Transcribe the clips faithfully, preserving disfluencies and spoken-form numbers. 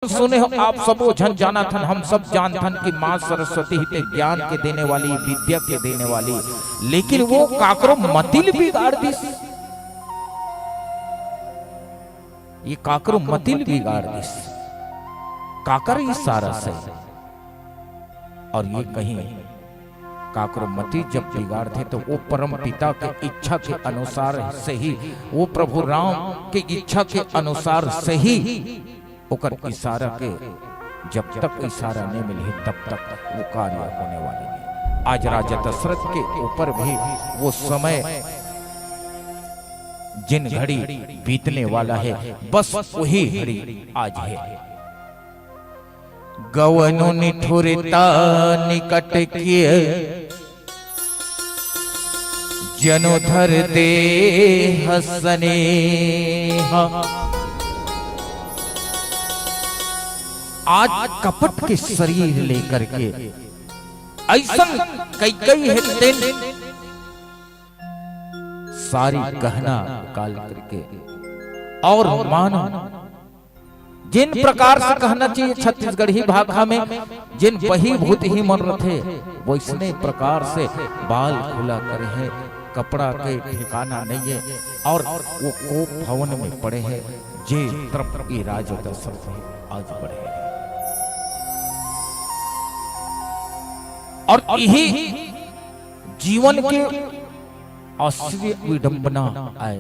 सुने हो, आप सबो झन जानत हन, हम सब जानत हन कि माँ सरस्वती ही ते ज्ञान के देने वाली, विद्या के देने वाली, लेकिन वो काकरो मति ल बिगाड़ दिस। ये काकरो मति ल बिगाड़ दिस, काकर इशारा से। और ये कहीं काकरो मति जब बिगाड़थे तो वो परम पिता के इच्छा के अनुसार से ही, वो प्रभु राम के इच्छा के अनुसार से ही ओकर इशारा के, जब तक इशारा नहीं मिलही तब तक वो कार्य होने वाला नहीं। आज राजा दशरथ के ऊपर भी वो समय जिन घड़ी बीतने वाला है, बस वही घड़ी आज है। गवनु निठुरता निकट किए, जनु धर देह स्नेह। आज कपट के शरीर लेकर के अइसन कैकई हे तेन सारी गहना निकाल करके और मानो जिन प्रकार से कहना चाहिए छत्तीसगढ़ी भाखा में, जिन बही भूत ही मन रथे, वैसने प्रकार से बाल खुला करे हे, कपड़ा के ठिकाना नहीं है और वो कोप भवन में पड़े हे, जे तरफ ये राज दशरथ हे, आज बढ़े हे। और यही जीवन के आश्चर्य विडंबना आय,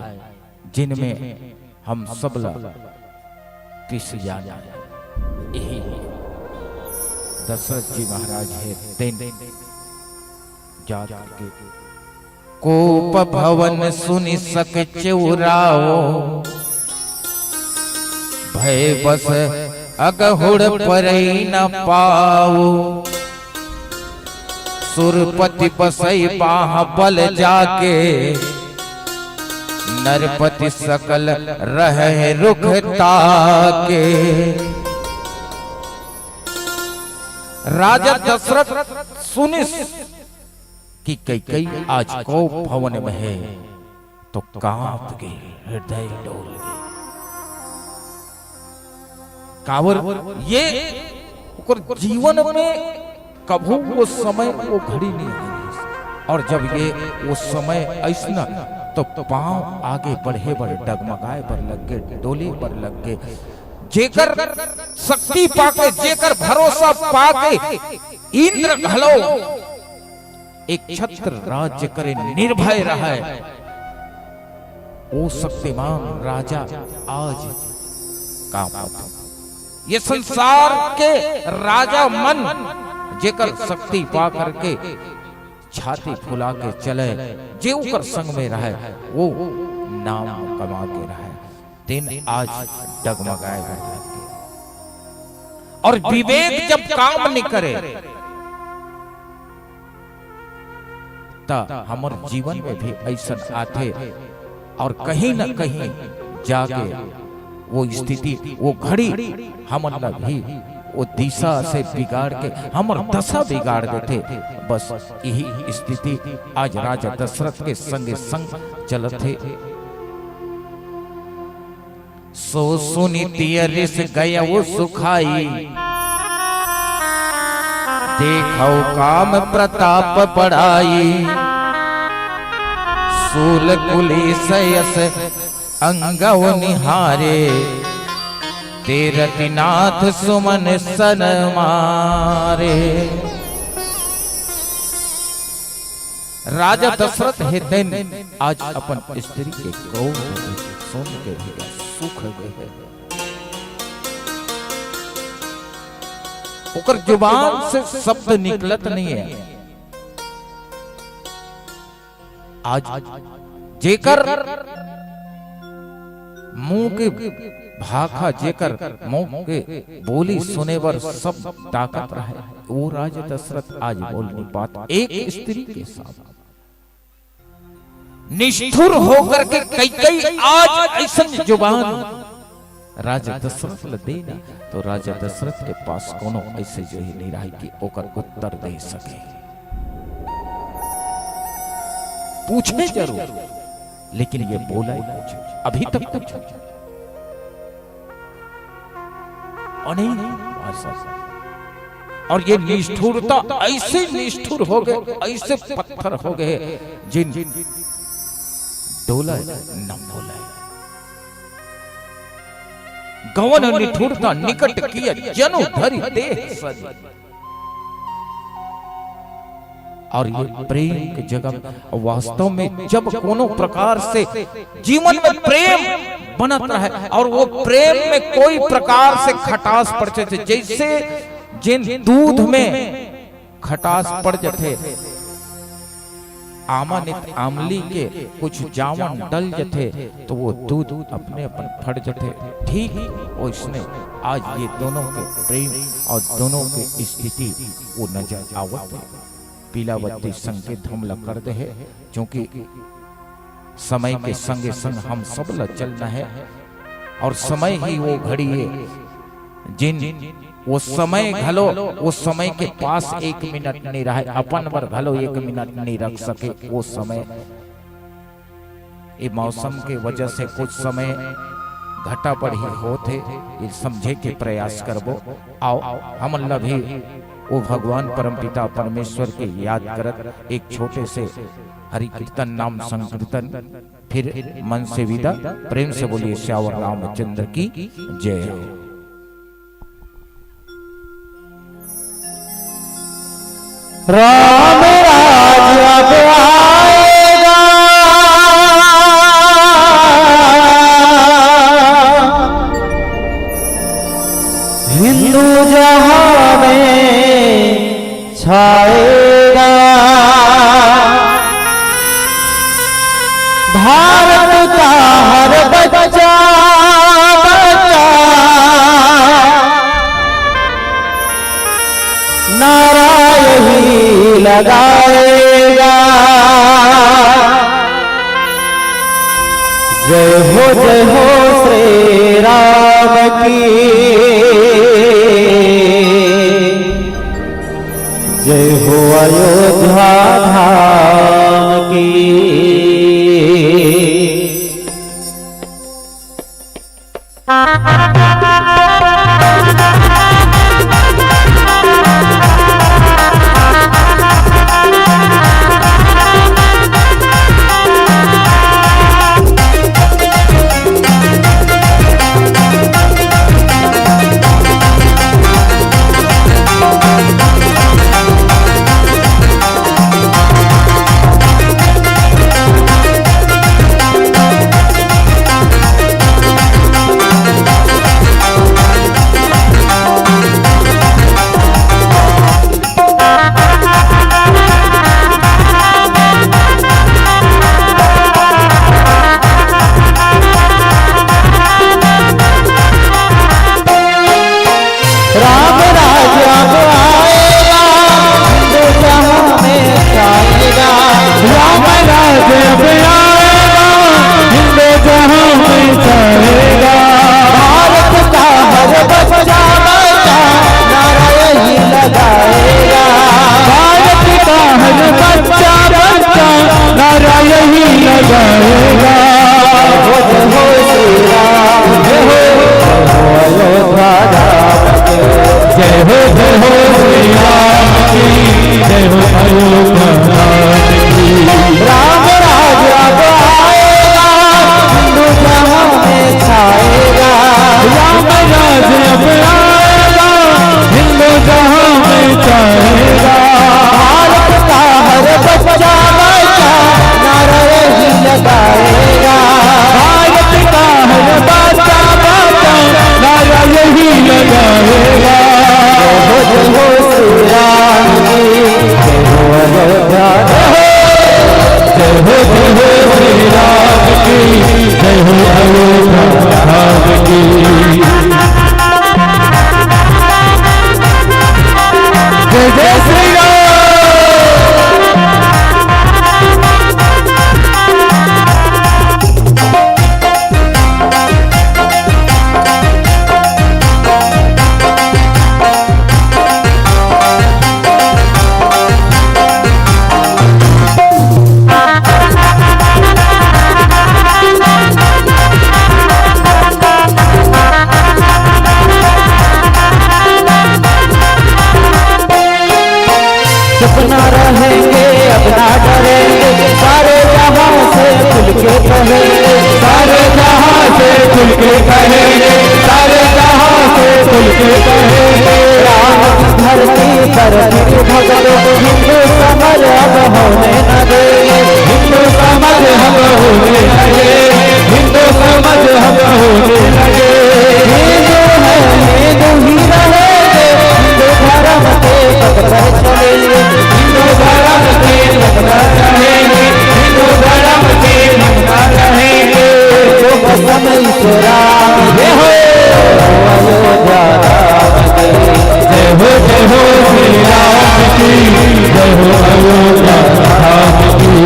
जिनमें हम सब ला किस जाना, यही है। दशरथ जी महाराज हे तेन जात के कोप भवन सुनि सक चिउराओ, भय बस अगहुड़ परई न पाओ। सुरपति बसई बाह बल जाके, नरपति सकल रहै रुख ताके। राजा दशरथ सुनिस कि कैकई आज कोप भवन में हे, तो कांप गे, हृदय डोल गे। काबर ये ओकर जीवन में कभू वो समय, वो घड़ी नहीं आई। और जब ये वो समय अइसना, तो पांव आगे बढ़े बर, डगमगाए बर लग गे, डोले बर लग गे। जेकर शक्ति पाके, जेकर भरोसा पाके इंद्र घलो एक छत्र राज्य करे, निर्भय रहय, वो शक्तिमान राजा आज कांपत। ये संसार के राजा मन जेकर शक्ति पा करके छाती फुला के चले, जे ओकर संग में रहय, वो नाम कमा के रहय। तेन आज डगमगाए बर लग गे। और विवेक जब काम नहीं करे, त हमर जीवन में भी अइसन आथे और कहीं न कहीं जाके वो स्थिति, वो घड़ी हमन ला भी वो दिशा से बिगाड़ के हमर दशा बिगाड़ देथे। बस यही स्थिति आज राजा दशरथ के संगे संग चलत हे। सो सुनि तिय रिस गयउ सुखाई, देखउ काम प्रताप बढ़ाई। सूल कुलीस यस अंगउ निहारे, ते रतिनाथ सुमन सन मारे। राजा दशरथ हे तेन आज अपन स्त्री के क्रोध सुन के भैया सूख गए हे। ओकर जुबान से शब्द निकलत नहीं है। आज जेकर मुंह के भाखा, जेकर मुंह के बोली सुने बर सब ताकत रहे, वो राजा दशरथ आज बोल नहीं पात एक स्त्री के साथ। निष्ठुर होकर के कैकई आज अइसन जुबान राजा दशरथ ल देना, तो राजा दशरथ के पास कोनो अइसे जो ही नहीं रही कि ओकर उत्तर दे सके। पूछे जरूर, लेकिन ये बोला ही कुछ, अभी तक कुछ। अनेक भाषा। और ये निष्ठुरता ऐसे निष्ठुर हो गए, ऐसे पत्थर हो गए, जिन डोले न बोले। गवन निठुरता निकट किया, जनु धरि देह सज। और ये प्रेम के जगह वास्तव में जब कोनो प्रकार से जीवन में प्रेम बनत रहे और वो प्रेम में कोई प्रकार से खटास पड़ जाथे, जैसे जेन दूध में खटास पड़ जाथे, आमा नित आमली के कुछ जावन डल जाथे, तो वो दूध अपने अपन फट जाथे। ठीक वैसने आज ये दोनों के प्रेम और दोनों के स्थिति वो नजर आवत हे। पीला बत्ती संकेत हमला कर दे हे, क्योंकि समय के संगे संग हम सब ला चलना हे और समय ही वो घड़ी हे, जिन वो समय घलो, वो समय के पास एक मिनट नहीं रहे, अपन बर घलो एक मिनट नहीं रख सके। वो समय, ये मौसम के वजह से कुछ समय घटा बढ़ी होत हे, ये समझे के प्रयास करबो। आओ, हमन ला भी वो भगवान परमपिता परमेश्वर के याद करत एक छोटे से हरि कीर्तन नाम संकीर्तन, फिर मन से विदा। प्रेम से बोलिए सियावर रामचंद्र की जय हो। राम राज अब आएगा, हिंदू जहां में छाएगा। भारत का हर बच्चा, बच्चा नारा यही लगाएगा, जय हो, जय हो श्री राम की। जय हो अयोध्या धाम की। राम राज अब आएगा, हिंदू जहां में छाएगा। राम राज अब आएगा, हिंदू जहां में छाएगा। भारत का हर बच्चा, बच्चा नारा यही लगाएगा। भारत का हर बच्चा, बच्चा नारा यही लगाएगा। जय हो, जय हो श्री राम, जय हो, जय हो अयोध्या राम के। जय हो, जय हो श्री राम की, जय हो अयोध्या राम की। राम राज अब आएगा, हिंदू जहां में छाएगा। राम राज अब आएगा, हिंदू जहां में छाएगा। भारत का हर बच्चा, बच्चा नारा यही लगाएगा। भारत का हर बच्चा, बच्चा नारा यही लगाएगा। कहेंगे, सारे जहां से खुल के कहेंगे, सारे जहां से खुल के कहेंगे। राम की धरती पर फिर भक्तों को हिंदू समझ अब होने न देंगे, हिंदू समझ हम होने लगे, हिंदू समझ हम होने लगे। हिंदू है, हिंदू ही रहेंगे, हिंदू धर्म के पथ पर चलेंगे, हिंदू धर्म के पथ पर चलेंगे, हिंदू धर्म के पथ पर चलेंगे। वो कसम इस राम की, जय हो अयोध्या राम की, जय हो, जय हो श्री राम की, जय हो अयोध्या राम की।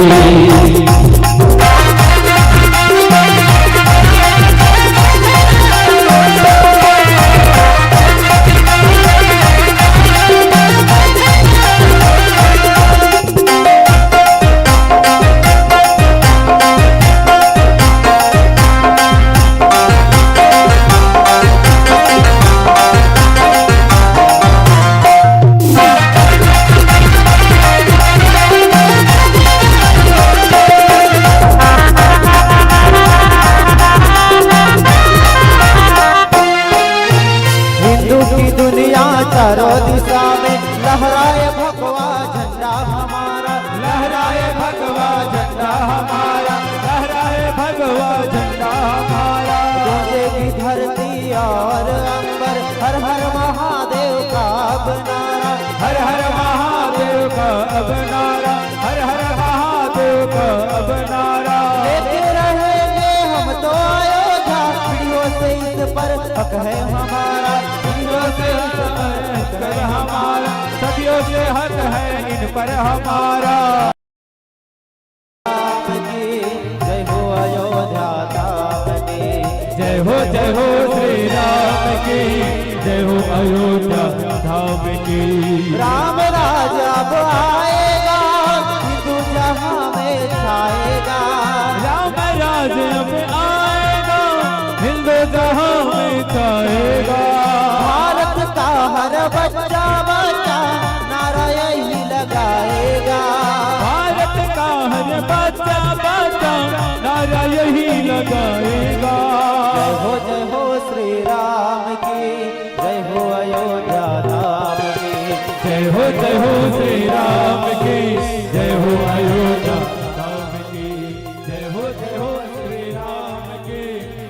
हिंदू की दुनिया चारों दिशा में लहराए भगवा झंडा हमारा, लहराए भगवा झंडा हमारा, लहराए भगवा झंडा हमारा। गूंजेगी धरती और अंबर, हर हर महादेव का अब नारा, हर हर महादेव का अब नारा, हर हर महादेव का अब नारा। लेते रहेंगे हम तो अयोध्या, पीढ़ियों से इस पर हक है हमारा, पीढ़ियों से इस पर हक है हमारा, सदियों से हक है इन पर हमारा। राम की जय हो, अयोध्या धाम की जय हो, जय हो श्री राम की जय हो, अयोध्या धाम की। राम राज अब आएगा, हिंदू जहां में छाएगा। राम राज अब आएगा, हिंदू जहां में छाएगा। भारत का हर बच्चा बच्चा नारा यही लगाएगा। भारत का हर बच्चा बच्चा नारा यही लगाएगा। जय हो, जय हो श्री राम की, जय हो अयोध्या धाम की। जय हो, जय हो श्री राम की, जय हो अयोध्या धाम की। जय हो, जय हो श्री राम की,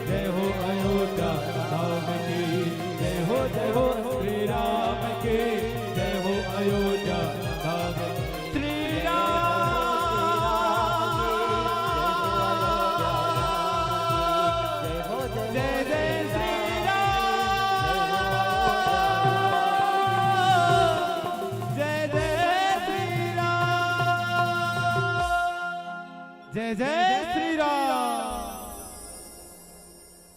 जय हो अयोध्या धाम की। जय हो, जय हो श्री राम की, जय हो अयोध्या धाम की। श्री राम, जय जय श्री राम, जय जय श्री राम, जय जय श्री राम।